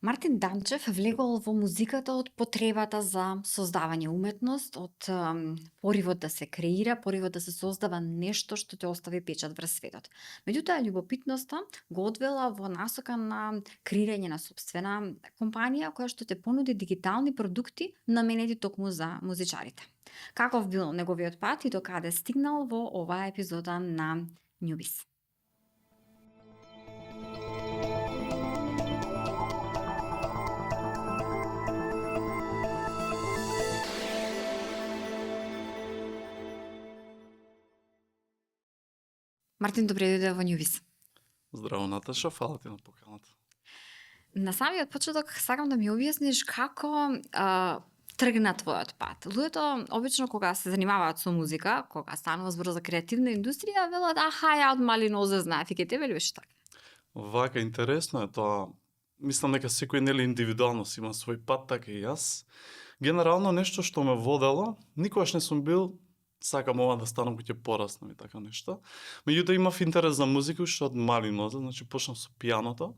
Мартин Данчев влегол во музиката од потребата за создавање уметност, од поривот да се креира, поривот да се создава нешто што ќе остави печат врз светот. Меѓутоа, љубопитноста го одвела во насока на креирање на собствена компанија која што ќе понуди дигитални продукти наменети токму за музичарите. Каков бил неговиот пат и до каде стигнал во оваа епизода на Нјубис? Мартин, добре дојде во Нјубис. Здраво, Наташа, фала ти на поканата. На самиот почеток сакам да ми објасниш како тргна твојот пат. Луѓето обично кога се занимаваат со музика, кога станува збор за креативна индустрија, велат аха, ја од мали нозе знаев и ке тебе ли беше така? Вака, интересно е тоа. Мислам дека секој нели индивидуално си има свој пат, така и јас. Генерално нешто што ме водело, никогаш не сум бил сакам ова да станам кога ќе пораснам и така нешто. Меѓутоа имав интерес за музика уште од мали нозе, значи почнав со пијаното.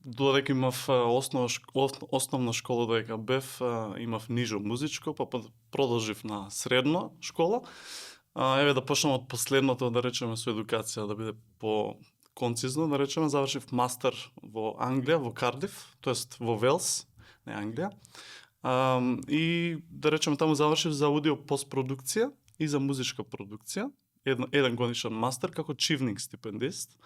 Додека имав основна школа додека бев, имав нижо музичко, па продолжив на средна школа. Еве да почнам од последното, да речеме, со едукација, да биде по концизно, да речеме, завршив мастер во Англија, во Кардиф, тоест во Велс, не Англија. И да речеме таму завршив за аудио постпродукција и за музичка продукција. Еден годишен мастер како чивник стипендист.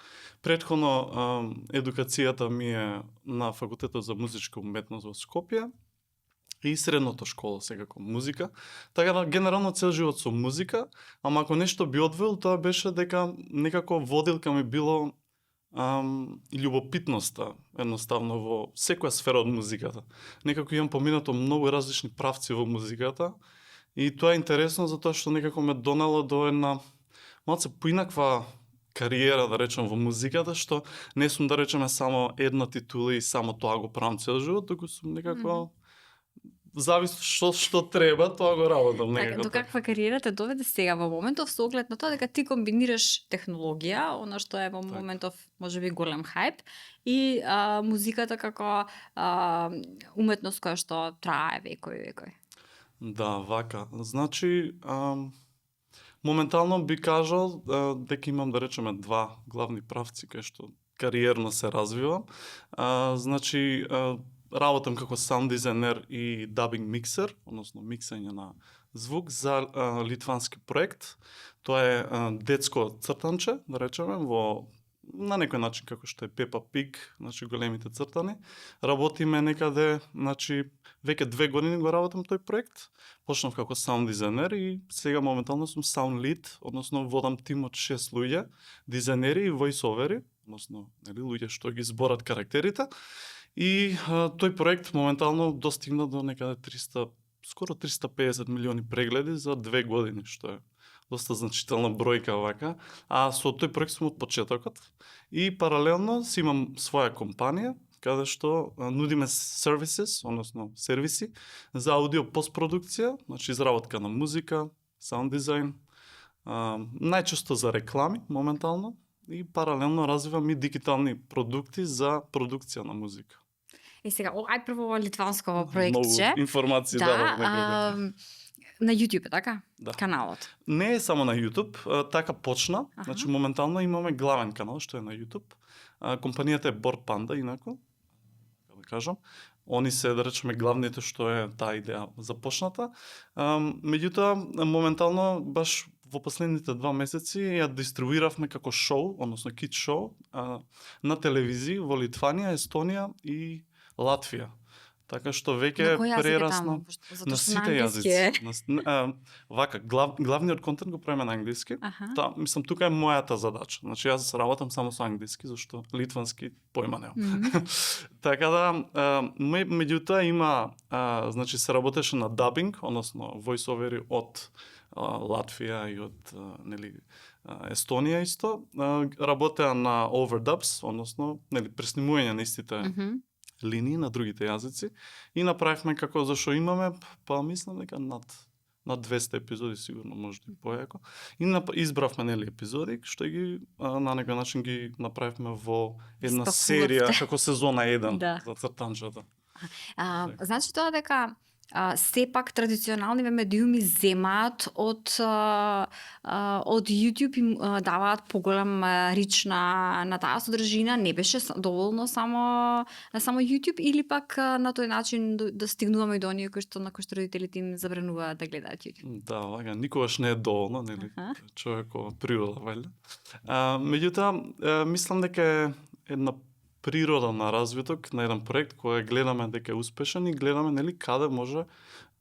Претходно едукацијата ми е на факултетот за музичка уметност во Скопје и средната школа секако музика. Така да генерално цел живот со музика, ама ако нешто би одвел, тоа беше дека некако водилка ми било љубопитноста едноставно во секоја сфера од музиката. Некако имам поминато многу различни правци во музиката и тоа е интересно затоа што некако ме донело до една малце поинаква кариера, да речем, во музиката, што не сум, да речеме, само една титула и само тоа го правам цел живот, туку сум некако зависи што треба, тоа го работам некако. До каква кариера те доведе сега во моментов со оглед на тоа дека ти комбинираш технологија, она што е во моментов можеби голем хајп, и музиката како уметност која што трае векови. Да, вака. Значи, моментално би кажал дека имам, да речеме, два главни правци кај што кариерно се развивам. Значи, работам како саунд дизајнер и дабинг миксер, односно миксање на звук за литвански проект. Тоа е детско цртанче, да речеме, на некој начин како што е Peppa Pig, значи големите цртани. Работиме некаде, значи веќе 2 години го работам тој проект. Почнав како саунд дизајнер и сега моментално сум саунд лид, односно водам тим од 6 луѓе, дизајнери и војсовери, односно нели луѓе што ги зборат карактерите. И тој проект моментално достигна до некаде 300, скоро 350 милиони прегледи за 2 години, што е доста значителна бројка вака. А со тој проект сум од почетокот и паралелно си имам своја компанија каде што нудиме services, односно сервиси за аудио постпродукција, значи изработка на музика, саунд дизајн, најчесто за реклами моментално и паралелно развивам и дигитални продукти за продукција на музика. И сега, ај прво во литванско проектче. Многу информации дадов. На YouTube, така? Да. Каналот. Не е само на YouTube, така почна. Значи моментално имаме главен канал што е на YouTube. Компанијата е Board Panda, инако, да кажам. Они се, да речеме, главните што е таа идеја започната. Меѓутоа, моментално, баш во последните 2 месеци ја дистрибуиравме како шоу, односно кид шоу, на телевизии во Литванија, Естонија и Латвија. Така што веќе прерасна на сите јазици. Вака, главниот контент го правиме на англиски. Мислам, тука е мојата задача. Значи, јас работам само со англиски, зашто литвански појма немам. Така да, меѓутоа има, значи, се работеше на дабинг, односно војсовери од Латвија и од нели Естонија исто. Работеа на overdubs, односно нели преснимување на истите линии на другите јазици и направивме како зашо имаме, па мислам дека над на 200 епизоди сигурно, може и поеко. И избравме нели епизоди што ги на некој начин ги направивме во една серија Спакувавте. како сезона 1 Да. за цртанчата. Така. Значи тоа дека сепак традиционалниве медиуми земаат од YouTube им даваат поголем рич на таа содржина, не беше доволно само YouTube или пак на тој начин да стигнуваме и до оние кои што родителите им забрануваат да гледаат YouTube. Да, вака, никогаш не е доволно, нели? Аха. Човекова природа, валјда. Меѓутоа, мислам дека е една природа на развиток на еден проект кој гледаме дека е успешен и гледаме нели каде може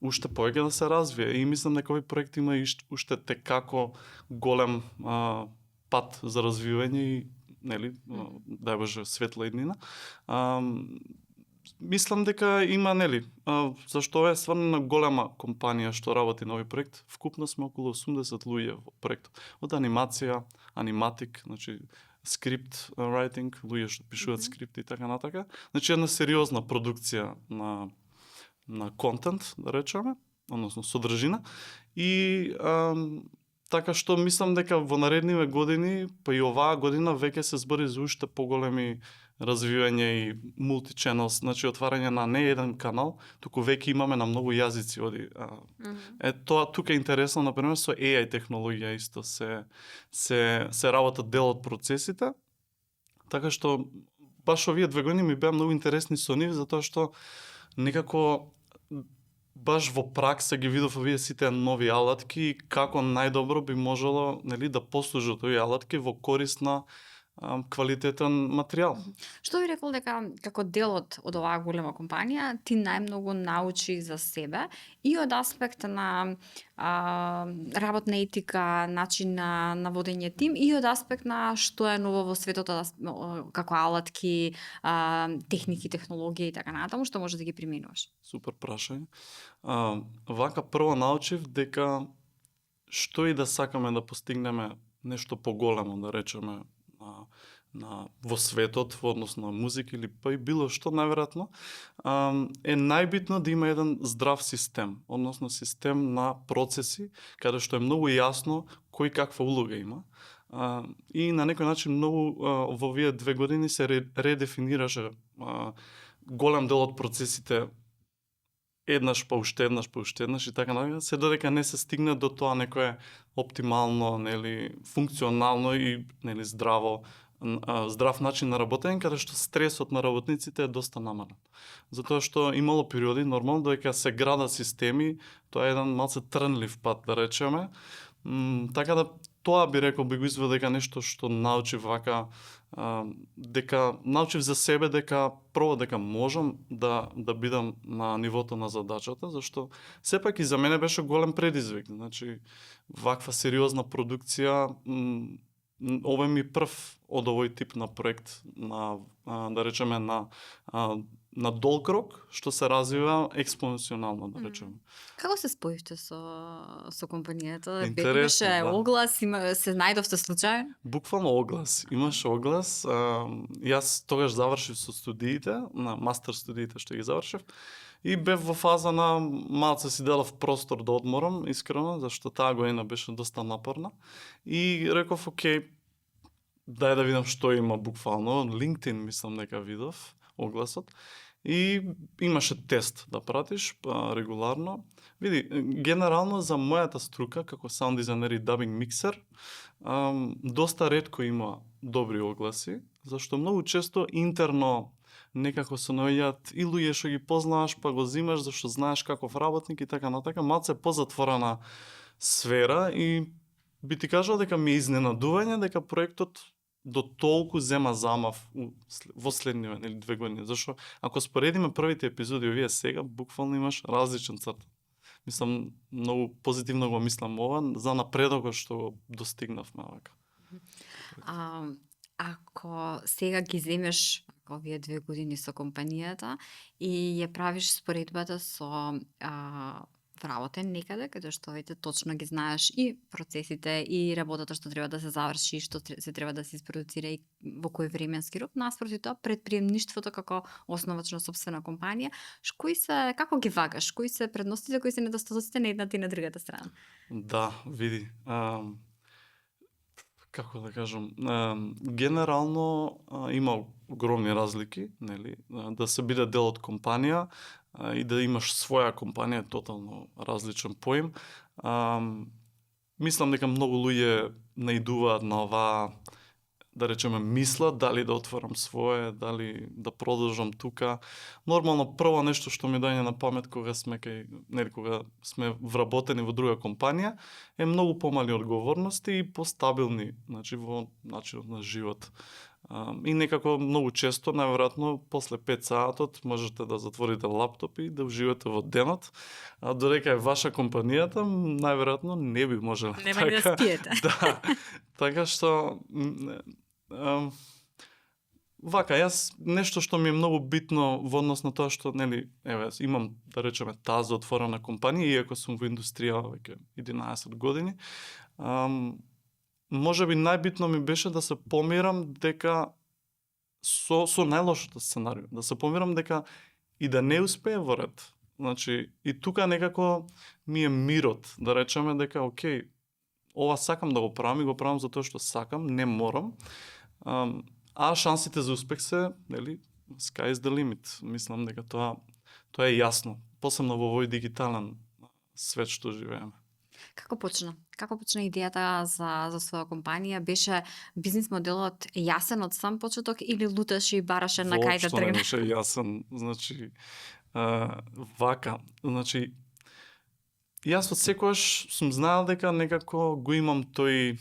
уште повеќе да се развие. И мислам дека овој проект има уште текако голем пат за развивање и нели дај Боже светла иднина. Мислам дека има нели зашто е стварно голема компанија што работи на овој проект. Вкупно сме околу 80 луѓе во проектот. Од анимација, аниматик, значи скрипт writing, луѓе што пишуваат скрипти и така натака. Значи една сериозна продукција на контент, да речеме, односно содржина. И така што мислам дека во наредниве години, па и оваа година веќе се збори за уште поголеми развивање и multi-channels, значи отварање на не еден канал, туку веќе имаме на многу јазици оди. Тоа тука е интересно, например, со AI технологија исто се работат дел од процесите, така што баш овие 2 години ми беа многу интересни со нив, затоа што некако баш во пракса ги видов овие сите нови алатки и како најдобро би можело нели да послужат овие алатки во корист на квалитетен материјал. Што би рекол дека како дел од оваа голема компанија ти најмногу научи за себе и од аспект на работна етика, начин на водење тим и од аспект на што е ново во светот како алатки, техники, технологија и така натаму, што може да ги применуваш? Супер прашање. Вака прво научив дека што и да сакаме да постигнеме нешто поголемо, да речеме, во светот, во однос на музика или па и било што, најверојатно, е најбитно да има еден здрав систем, односно систем на процеси, каде што е многу јасно кој каква улога има. И на некој начин многу во овие 2 години се редефинираше голем дел од процесите еднаш па уште еднаш и така натаму, се додека не се стигне до тоа некое оптимално, нели, функционално и нели здрав начин на работење, каде што стресот на работниците е доста намален. Затоа што имало периоди нормално додека се градат системи, тоа е еден малце трнлив пат, да речеме. Така да тоа би рекол, би го извел дека нешто што научив вака, дека научив за себе дека прво дека можам да бидам на нивото на задачата, зашто сепак и за мене беше голем предизвик. Значи ваква сериозна продукција, ова ми прв од овој тип на проект, да речеме на долг рок, што се развива експоненционално, да речеме. Како се споивте со компанијата? Интересно, Имаше да. оглас, се најдовте случајно? Буквално оглас. Имаше оглас. Јас тогаш завршив со студиите, на мастер студиите што ги завршив. И бев во фаза на малце си делав простор да одморам, искрено, зашто таа година беше доста напорна. И реков, окей, дај да видам што има буквално. LinkedIn мислам дека видов огласот. И имаше тест да пратиш регуларно. Види, генерално за мојата струка, како саунд дизајнер и дабинг миксер, доста ретко има добри огласи, зашто многу често интерно некако се наоѓаат и луѓе што ги познаваш, па го зимаш зашто знаеш каков работник и така натака, малце позатворена сфера и би ти кажал дека ми е изненадување дека проектот до толку зема замав во следниве или 2 години, зашто ако споредиме првите епизоди овие сега, буквално имаш различен црт. Мислам, многу позитивно го мислам ова за напредокот што го достигнавме вака. Ако сега ги земеш овие 2 години со компанијата и ја правиш споредбата со вработен некаде каде што веќе точно ги знаеш и процесите и работата што треба да се заврши, што се треба да се isproducира и во кој временски рок, наспроти тоа предприемништвото како основач на сопствена компанија, кои се како ги вагаш, кои се предностите, кои се недостатоците на едната и на другата страна? Да, види. Како да кажам, генерално има огромни разлики, нели? Да се биде дел од компанија и да имаш своја компанија е тотално различен поим. Мислам дека многу луѓе наидуваат на оваа, да речеме, мисла дали да отворам свое, дали да продолжам тука. Нормално прво нешто што ми доаѓа на памет кога сме нели кога сме вработени во друга компанија е многу помали одговорности и постабилни, значи во начинот на живот. И некако многу често, најверојатно, после 5 саатот можете да затворите лаптоп и да уживате во денот, а додека е ваша компанијата, најверојатно не би можеле. Нема ни да спиете. Да, така што вака, јас нешто што ми е многу битно во однос на тоа што, нели, еве, имам, да речеме, таза отворена компанија, иако сум во индустрија веќе 11 години, може би најбитно ми беше да се помирам дека со најлошото сценарио, да се помирам дека и да не успее во ред. Значи, и тука некако ми е мирот, да речеме дека, окей, ова сакам да го правам и го правам затоа што сакам, не морам. А шансите за успех се, нели, sky is the limit. Мислам дека тоа е јасно, посебно во овој дигитален свет што живееме. Како почна? Како почна идејата за своја компанија? Беше бизнис моделот јасен од сам почеток или луташе и бараше на кај да Воопшто тргне? не беше јасен, значи вака, значи јас од секогаш сум знаел дека некако го имам тој,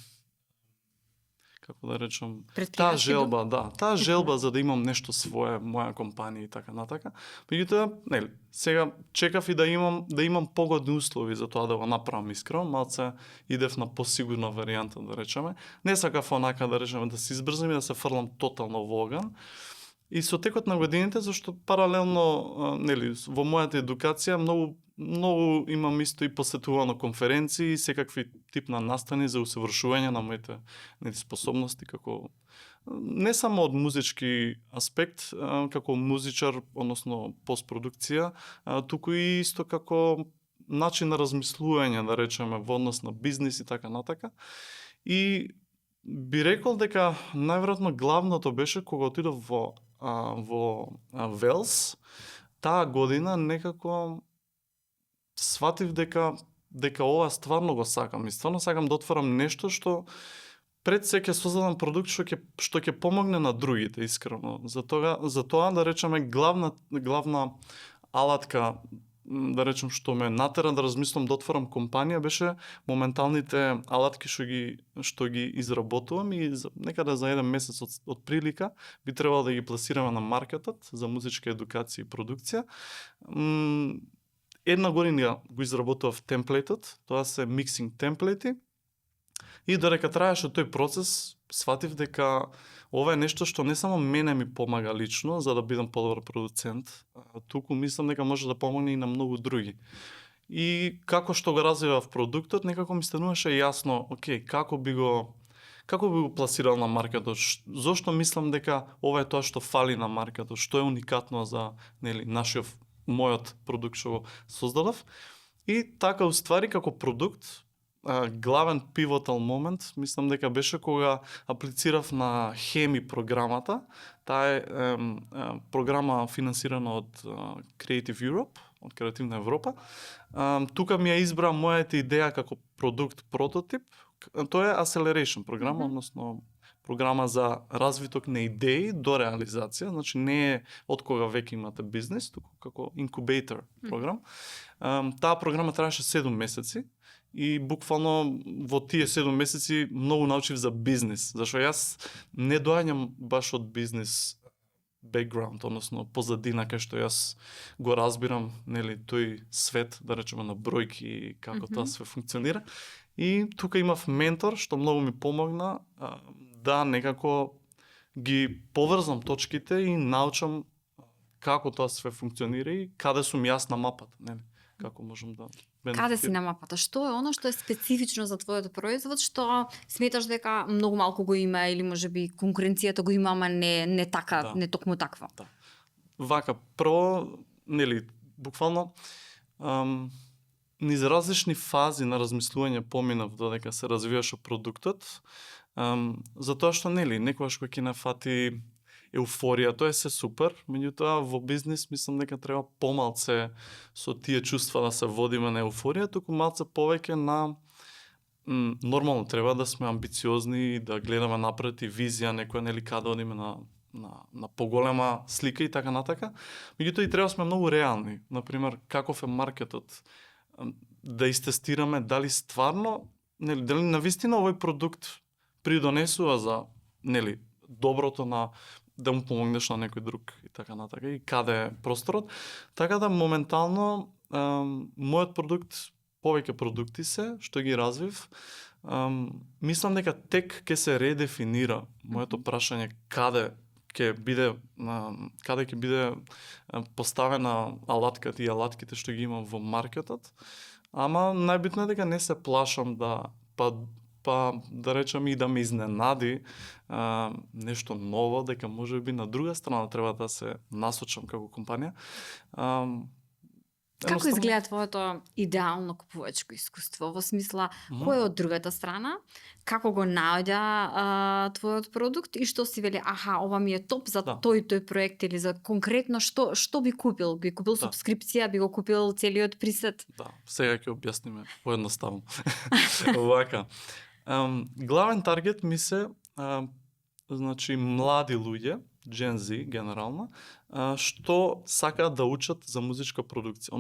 како да речам, таа Предприемачки дух? желба, да, таа желба за да имам нешто свое, моја компанија и така натака. Меѓутоа, нели, сега чекав и да имам погодни услови за тоа да го направам искрено, малце идев на посигурна варијанта, да речеме. Не сакав онака, да речеме, да се избрзам и да се фрлам тотално во оган. И со текот на годините, зашто паралелно, нели, во мојата едукација многу имам исто и посетувано конференции и секакви тип на настани за усовршување на моите, нели, способности како не само од музички аспект, како музичар, односно постпродукција, туку и исто како начин на размислување, да речеме, во однос на бизнис и така натака. И би рекол дека најверојатно главното беше кога отидов во Велс, таа година некако сватив дека ова стварно го сакам и стварно сакам да отворам нешто што пред се ќе создадам продукт што ќе помогне на другите, искрено. За тоа да речеме главна алатка, да речем, што ме натера да размислам да отворам компанија беше моменталните алатки што ги изработувам и некаде за 1 месец од прилика би требало да ги пласираме на маркетот за музичка едукација и продукција. 1 година го изработував темплейтот, тоа се миксинг темплети. И додека траеше тој процес, сватив дека ова е нешто што не само мене ми помага лично за да бидам подобар продуцент, туку мислам дека може да помогне и на многу други. И како што го развивав продуктот, некако ми стануваше јасно, окей, како би го пласирал на маркетот, зошто мислам дека ова е тоа што фали на маркетот, што е уникатно за, нели, мојот продукт што го создадов. И така уствари како продукт, главен пивотал момент, мислам дека беше кога аплицирав на Хеми програмата. Таа е програма финансирана од Creative Europe, од Креативна Европа. Тука ми ја избра мојата идеја како продукт прототип. Тоа е Acceleration програма, односно програма за развиток на идеи до реализација, значи не е од кога веќе имате бизнес, туку како инкубейтор програм. Таа програма траеше 7 месеци и буквално во тие 7 месеци многу научив за бизнес, зашто јас не доаѓам баш од бизнес бекграунд, односно позадина кај што јас го разбирам, нели, тој свет, да речеме, на бројки и како тоа све функционира. И тука имав ментор што многу ми помогна да некако ги поврзам точките и научам како тоа све функционира и каде сум јас на мапата, нели? како можам да Каде си бенефитирам. на мапата? Што е оно што е специфично за твојот производ, што сметаш дека многу малку го има или можеби конкуренцијата го има, ама не така, Да. не токму таква? Да. Вака, прво, нели, буквално, низ различни фази на размислување поминав додека се развиваше продуктот, затоа што, нели, некогаш кога ќе нафати еуфорија, тоа е се супер, меѓутоа во бизнис мислам дека треба помалце со тие чувства да се водиме на еуфорија, туку малце повеќе на нормално треба да сме амбициозни и да гледаме напред и визија некоја, нели, каде одиме на поголема слика и така натака. Меѓутоа и треба да сме многу реални. Например, каков е маркетот, да истестираме дали стварно, нели, дали навистина овој продукт придонесува за, нели, доброто на да му помогнеш на некој друг и така натака и каде е просторот. Така да моментално мојот продукт, повеќе продукти се што ги развив, мислам дека тек ќе се редефинира моето прашање каде ќе биде поставена алатката и алатките што ги имам во маркетот. Ама најбитно е дека не се плашам да да речем и да ме изненади нешто ново, дека можеби на друга страна треба да се насочам како компанија. Како изгледа твоето идеално купувачко искуство? Во смисла, кој е од другата страна? Како го наоѓа твојот продукт и што си вели, ова ми е топ за тој проект или за конкретно што би купил? Би купил субскрипција, би го купил целиот присет? Да, сега ќе објасниме поедноставно. Вака. Главен таргет ми се значи млади луѓе, Gen Z генерално, што сакаат да учат за музичка продукција,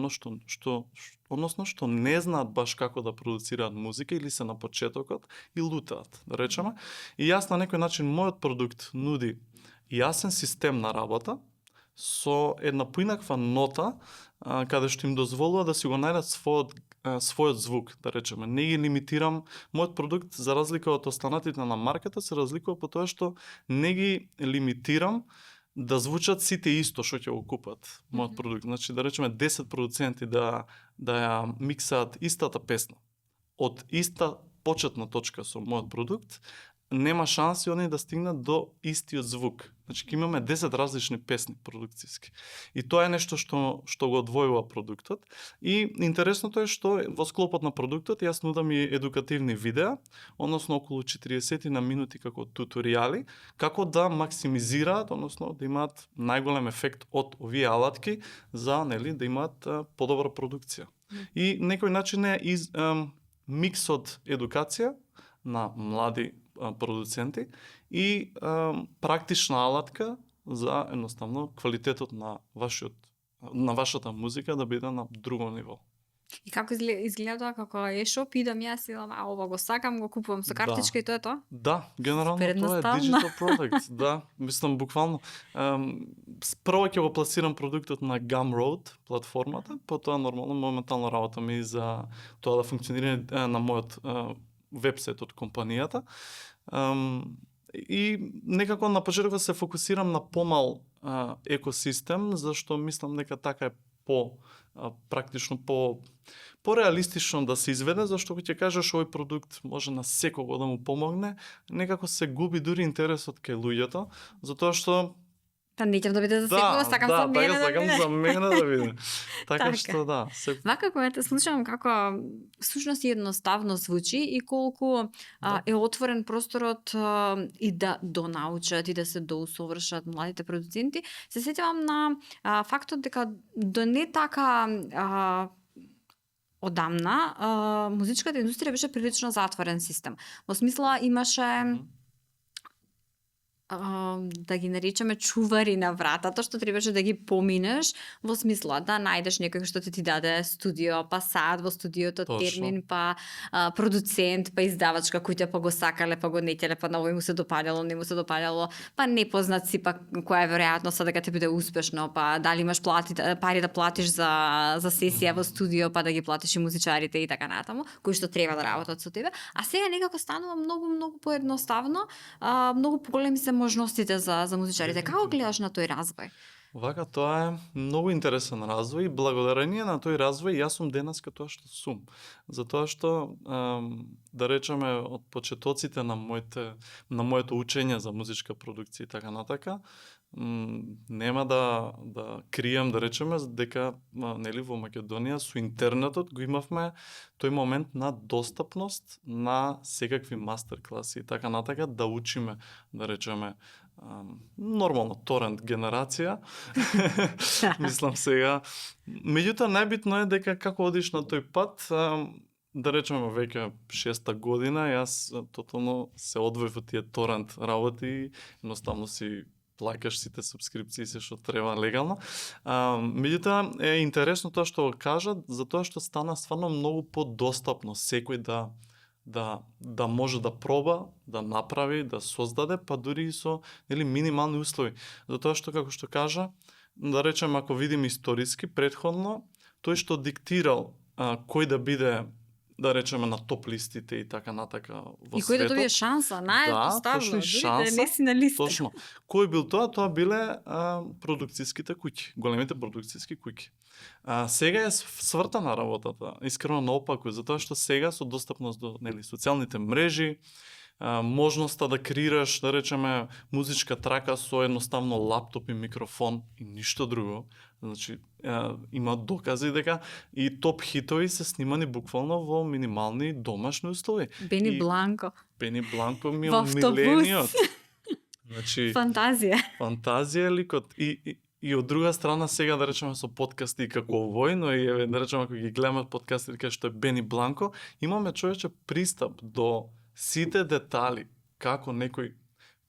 односно што не знаат баш како да продуцираат музика или се на почетокот и лутаат, да речеме. И јас на некој начин мојот продукт нуди јасен систем на работа со една поинаква нота каде што им дозволува да си го најдат својот звук, да речеме. Не ги лимитирам, мојот продукт за разлика од останатите на маркета се разликува по тоа што не ги лимитирам да звучат сите исто што ќе го купат мојот продукт. Значи да речеме 10 продуценти да ја миксаат истата песна од иста почетна точка со мојот продукт, нема шанси они да стигнат до истиот звук. Значи ќе имаме 10 различни песни продукцијски. И тоа е нешто што го одвојува продуктот. И интересното е што во склопот на продуктот јас нудам и едукативни видеа, односно околу 40 на минути како туторијали, како да максимизираат, односно да имаат најголем ефект од овие алатки за, нели, да имаат подобра продукција. И некој начин е микс од едукација на млади продуценти и практична алатка за едноставно квалитетот на вашата музика да биде на друго ниво. И како изгледа тоа како e-shop, идам јас и ова го сакам, го купувам со картичка и тоа е тоа? Да, генерално тоа е digital product. Да, мислам буквално. Прво ќе го пласирам продуктот на Gumroad платформата, потоа нормално моментално работам и за тоа да функционира на мојот вебсайт од компанијата. И некако на почетокот се фокусирам на помал екосистем, зашто мислам дека така е практично реалистично да се изведе, зашто кога ќе кажеш овој продукт може на секого да му помогне, некако се губи дури интересот кај луѓето, затоа што неќам да биде за секого, сакам за мене да биде. за мене да биде. Така што да. Вака кога те слушам како всушност едноставно звучи и колку е отворен просторот и да донаучат и да се доусовршат младите продуценти, се сетивам на фактот дека до не така одамна музичката индустрија беше прилично затворен систем. Во смисла имаше да ги наричаме чувари на вратата, што требаше да ги поминеш, во смисла да најдеш некој што ти даде студио, па саат во студиото, термин, па продуцент, па издавачка кој те па го сакале, па го нетеле, па на овој му се допаѓало, не му се допаѓало, па непознат си, па која е веројатноста дека ќе биде успешно, па дали имаш пари да платиш за сесија во студио, па да ги платиш и музичарите и така натаму, кои што треба да работат со тебе. А сега некако станува многу поедноставно, многу поголеми се можностите за музичарите. Како гледаш на тој развој? Вака, тоа е многу интересен развој и благодарение на тој развој јас сум денеска тоа што сум. Затоа што, да речеме, од почетоците на моето учење за музичка продукција и така натака, нема да крием, да речеме, дека нели во Македонија со интернетот го имавме тој момент на достапност на секакви мастер класи и така натака да учиме, да речеме, нормално торент генерација. Мислам сега. Меѓутоа најбитно е дека како одиш на тој пат, да речеме веќе 6-та година, јас тотално се одвоив од тие торент работи и едноставно си плаќаш сите субскрипции се што треба легално. Меѓутоа е интересно тоа што го кажат, затоа што стана стварно многу подостапно секој да може да проба, да направи, да создаде, па дури и со нели минимални услови. Затоа што како што кажа, да речем ако видиме историски претходно, тој што диктирал кој да биде, да речеме, на топ листите и така натака во И кој да светот. добие шанса, точно наједноставно, и дури да шанса, не си на листа. Точно. Кој бил тоа? Тоа биле продукцијските куќи, големите продукцијски куќи. Сега е свртана работата, искрено наопаку, затоа што сега со достапност до нели социјалните мрежи, можноста да креираш, да речеме, музичка трака со едноставно лаптоп и микрофон и ништо друго. Значи, има докази дека и топ хитови се снимани буквално во минимални домашни услови. Бени И Бланко. Бени Бланко ми е Во автобус. милениот. Значи, Фантазија. фантазија ликот. И од друга страна сега да речеме со подкасти како овој, но и еве да речеме ако ги гледаме подкасти кај што е Бени Бланко, имаме човече пристап до сите детали како некој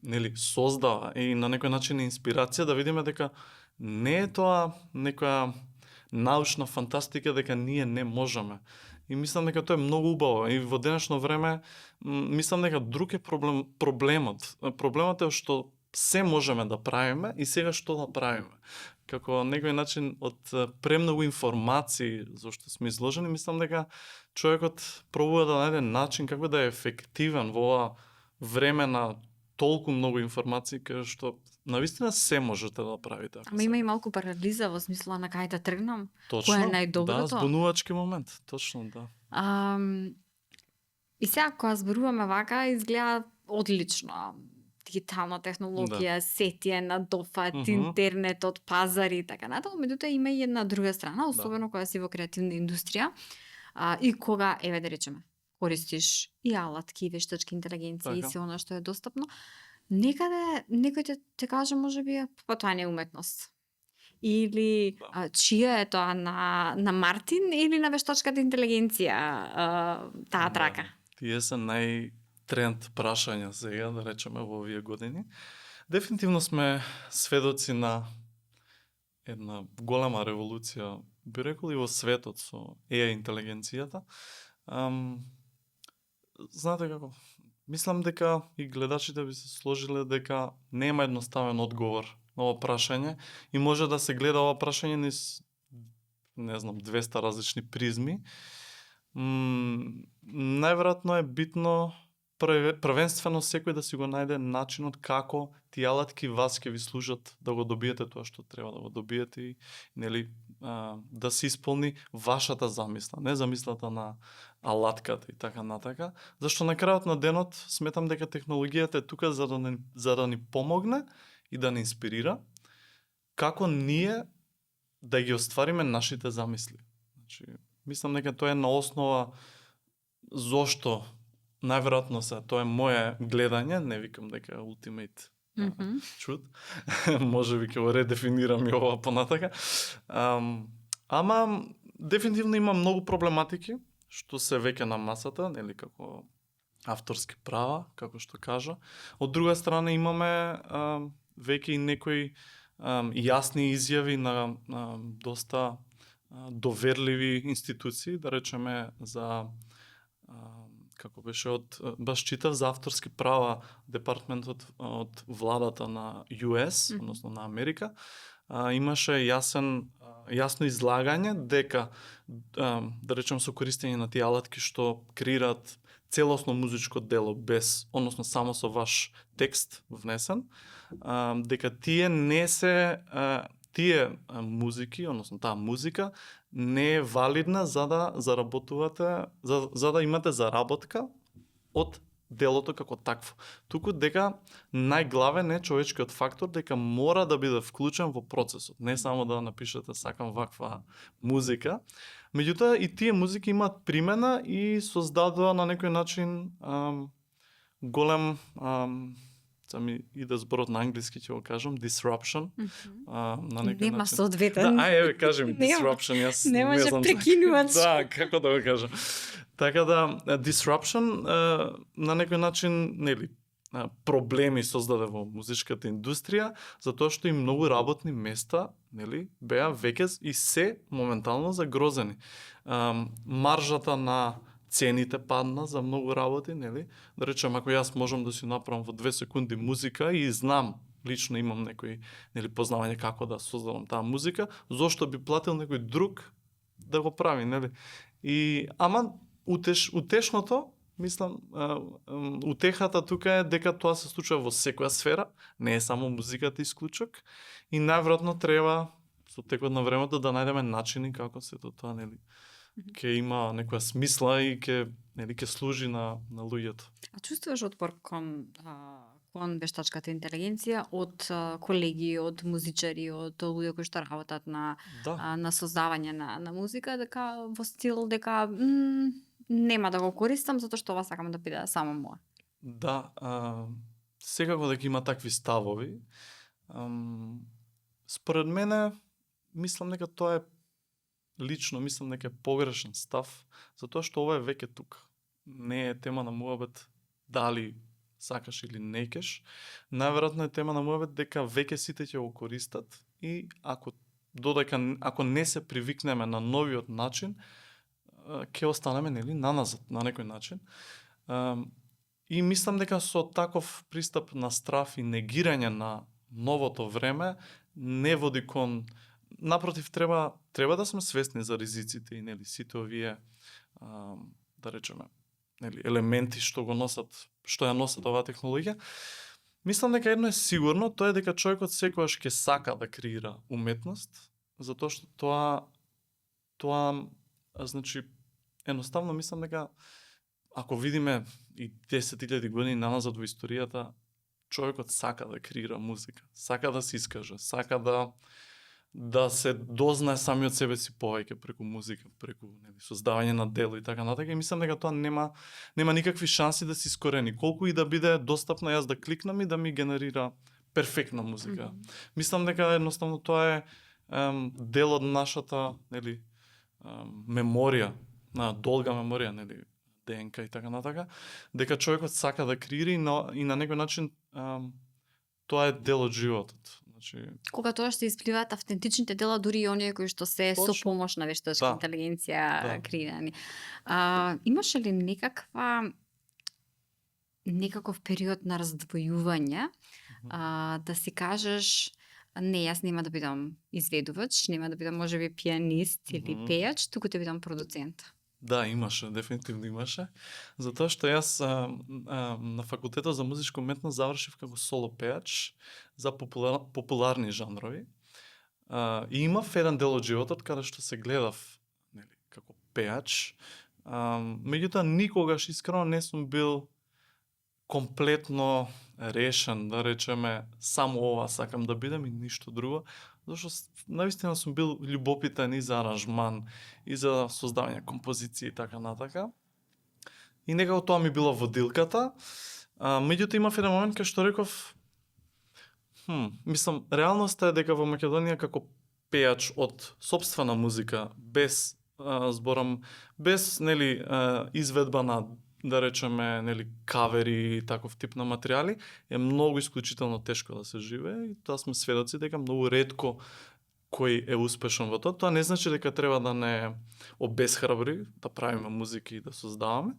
нели создава и на некој начин е инспирација да видиме дека не е тоа некоја научна фантастика дека ние не можеме. И мислам дека тоа е многу убаво. И во денешно време мислам дека друг е проблемот. Проблемот е што се можеме да правиме и сега што да правиме. Како некој начин од премногу информации зашто сме изложени, мислам дека човекот пробува да најде начин како да е ефективен во ова време на толку многу информации кај што навистина се можете да правите. Ама има и малку парализа во смисла на кај да тргнам. Точно, Кој е најдоброто? Да, збунувачки момент, точно, да. И сега кога зборуваме вака, изгледа одлично. Дигитална технологија, сетие на дофат, интернетот, пазари и така натаму, меѓутоа има и една друга страна, особено кога си во креативна индустрија, и кога, еве да речеме, користиш и алатки, и вештачки интелигенција и се она што е достапно, некаде некој те каже можеби па тоа не е уметност. Или чија е тоа на Мартин или на вештачката интелигенција таа трака? Тие се тренд прашања сега, да речеме, во овие години. Дефинитивно сме сведоци на една голема револуција, би рекол и во светот со AI интелигенцијата. Знаете како, мислам дека и гледачите би се сложиле дека нема едноставен одговор на ова прашање и може да се гледа ова прашање низ, не знам, 200 различни призми. Најверојатно е битно првенствено секој да си го најде начинот како тие алатки вас ќе ви служат да го добиете тоа што треба да го добиете и нели да се исполни вашата замисла, не замислата на алатката и така натака, зашто на крајот на денот сметам дека технологијата е тука за да ни помогне и да ни инспирира како ние да ги оствариме нашите замисли. Значи, мислам дека тоа е на основа зошто најверојатно тоа е моje гледање, не викам дека е ultimate truth. Може би ќе го редефинирам и ова понатака. Ама дефинитивно има многу проблематики што се веќе на масата, нели како авторски права, како што кажа. Од друга страна имаме веќе и некои јасни изјави на доста доверливи институции, да речеме за како беше баш читав за авторски права департментот од владата на US, односно на Америка, имаше јасно излагање дека да речем со користење на тие алатки што креираат целосно музичко дело без, односно само со ваш текст внесен, дека тие не се тие музики, односно таа музика не е валидна за да заработувате, за да имате заработка од делото како такво. Туку дека најглавен е човечкиот фактор, дека мора да биде вклучен во процесот, не само да напишете сакам ваква музика. Меѓутоа и тие музики имаат примена и создадува на некој начин голем сега ми иде зборот на англиски, ќе го кажам, disruption. На некој Нема начин. соодветен. Да, еве кажи ми Нема. disruption, јас Не може знам. прекинувач. Да, како да го кажам. Така да disruption на некој начин, нели, проблеми создаде во музичката индустрија, затоа што и многу работни места, нели, беа веќе и се моментално загрозени. Маржата на цените падна за многу работи, нели? Да речем, ако јас можам да си направам во 2 секунди музика и знам, лично имам некој, нели, познавање како да создадам таа музика, зошто би платил некој друг да го прави, нели? И ама утешното, мислам, утехата тука е дека тоа се случува во секоја сфера, не е само музиката исклучок, и најверојатно треба со текот на времето да најдеме начини како сето тоа, нели, ќе има некоја смисла и ќе служи на луѓето. А чувствуваш отпор кон вештачката интелигенција од колеги, од музичари, од луѓе кои што работат на Да. на создавање на музика, дека во стил дека нема да го користам затоа што ова сакам да биде само моја. Да, секако дека има такви ставови. Според мене, мислам дека тоа е лично, мислам дека е погрешен став, затоа што ова е веќе тука. Не е тема на муабет дали сакаш или не кеш. Најверојатно е тема на муабет дека веќе сите ќе го користат и ако не се привикнеме на новиот начин, ќе останеме, нели, наназад на некој начин. И мислам дека со таков пристап на страф и негирање на новото време не води кон, напротив, треба да сме свесни за ризиците и, нели, сите овие да речеме, нели, елементи што ја носат оваа технологија. Мислам дека едно е сигурно, тоа е дека човекот секогаш ќе сака да креира уметност, затоа што тоа значи едноставно мислам дека ако видиме и 10.000 години наназад во историјата, човекот сака да креира музика, сака да се искаже, сака да се дознае самиот себе си повеќе преку музика, преку, нели, создавање на дело и така натака. И мислам дека тоа нема никакви шанси да се искорени. Колку и да биде достапна јас да кликнам и да ми генерира перфектна музика. Мислам дека едноставно тоа е дел од нашата, нели, меморија, на долга меморија, нели, ДНК и така натака, дека човекот сака да креира и на некој начин тоа е дел од животот. Значи, Кога тоа што испливаат автентичните дела, дури и оние кои што се со Точно. помош на вештачка Да. интелигенција Да. креирани. Имаше ли некаков период на раздвојување, да си кажеш не, јас нема да бидам изведувач, нема да бидам можеби пианист или пејач, туку да бидам продуцент. да, имаше, дефинитивно имаше. Затоа што јас на факултетот за музичка уметност завршив како соло пејач за популарни жанрови. И имав еден дел од животот каде што се гледав, нели, како пејач. Меѓутоа никогаш искрено не сум бил комплетно решен, да речеме, само ова сакам да бидам и ништо друго, зашто наистина сум бил љубопитен и за аранжман, и за создавање композиции и така натака. И некако тоа ми било водилката. Меѓутоа имав еден момент кај што реков, мислам, реалноста е дека во Македонија како пејач од сопствена музика, без без, нели, изведба на, да речеме, нели, кавери и таков тип на материјали, е многу исклучително тешко да се живее и тоа сме сведоци дека многу ретко кој е успешен во тоа. Тоа не значи дека треба да не обесхрабри, да правиме музика и да создаваме.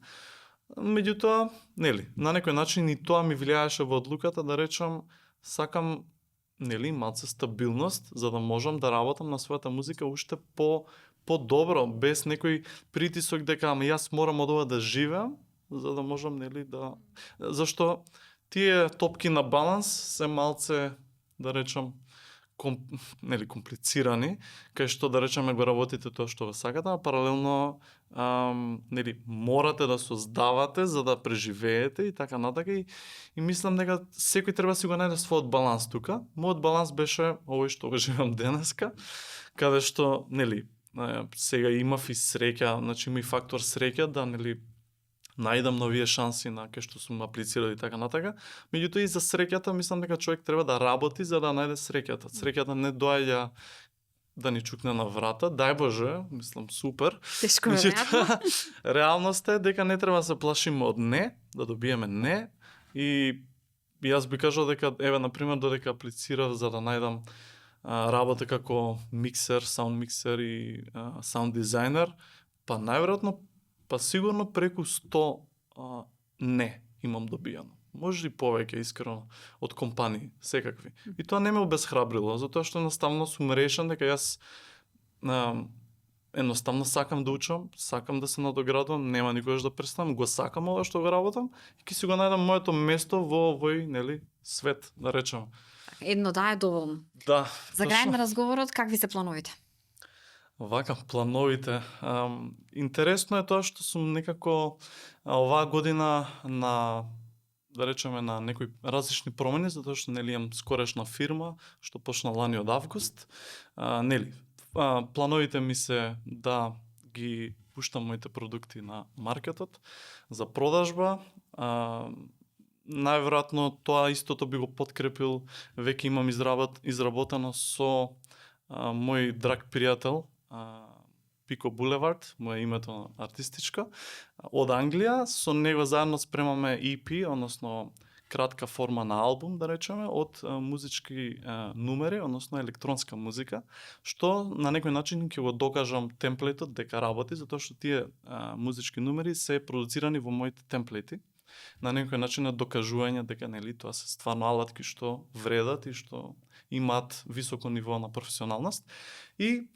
Меѓутоа, нели, на некој начин и тоа ми влијаеше во одлуката да речам сакам, нели, малце стабилност за да можам да работам на својата музика уште по-добро, без некој притисок дека јас морам од ова да живеам, за да можам, нели, да... Зашто тие топки на баланс се малце, да речам, нели комплицирани, кај што да речеме го работите тоа што го сакате, а паралелно нели морате да создавате за да преживеете и така натака и мислам дека секој треба си го најде својот баланс тука. Мојот баланс беше овој што го живеам денеска, каде што нели сега имав и среќа, значи има и фактор среќа да нели најдам новие шанси на кај што сум аплицирал и така натака. Меѓутоа и за среќата мислам дека човек треба да работи за да најде среќата. Среќата не доаѓа да ни чукне на врата, дај Боже, мислам супер. Тешко е, веројатно. Реалноста е дека не треба да се плашиме од не, да добиеме не и јас би кажал дека еве на пример додека аплицирав за да најдам работа како миксер, саунд миксер и саунд дизајнер, па најверојатно па сигурно преку 100 не имам добијано. Може и повеќе, искрено, од компании, секакви. И тоа не ме обесхрабрило, затоа што едноставно сум решен дека јас едноставно сакам да учам, сакам да се надоградувам, нема никогаш да престанам, го сакам ова што го работам и ќе си го најдам моето место во овој, нели, свет, да речеме. Едно да е доволно. Да. За крај на разговорот, какви се плановите? Вака, плановите. Интересно е тоа што сум некако оваа година на да речеме на некои различни промени, затоа што нели имам скорешна фирма што почна лани од август. Нели, плановите ми се да ги пуштам моите продукти на маркетот за продажба. Најверојатно тоа истото би го подкрепил, веќе имам изработено со мој драг пријател Пико Булевард, моје името артистичко, од Англија. Со него заедно спремаме EP, односно кратка форма на албум, да речеме, од музички numери, односно електронска музика, што на некој начин ќе го докажам темплейтот дека работи, затоа што тие музички numери се продуцирани во моите темплети. На некој начин на докажување дека нели тоа се стварно алатки што вредат и што имаат високо ниво на професионалност. И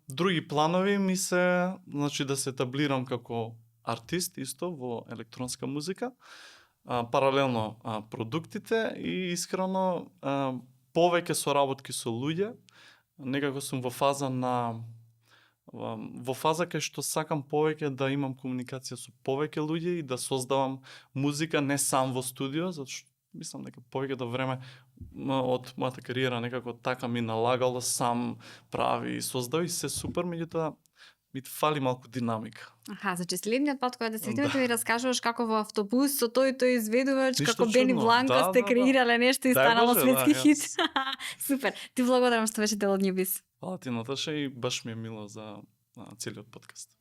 други планови ми се, значи да се етаблирам како артист исто во електронска музика, паралелно продуктите и искрено повеќе соработки со луѓе. Некако сум во фаза кај што сакам повеќе да имам комуникација со повеќе луѓе и да создавам музика не сам во студио, зашто мислам дека повеќето време од мојата кариера некако така ми налагало сам прави и создави се супер, меѓутоа ми фали малку динамика. Значи следниот пат кога да се видиме, ми раскажуваш како во автобус со тој изведувач, Ништо како Бени чудно. Бланко сте креирале нешто и Дај станало Боже, светски да, хит. Супер. Ти благодарам што беше дел од Нјубис. Фала ти, Наташа, и баш ми е мило за целиот подкаст.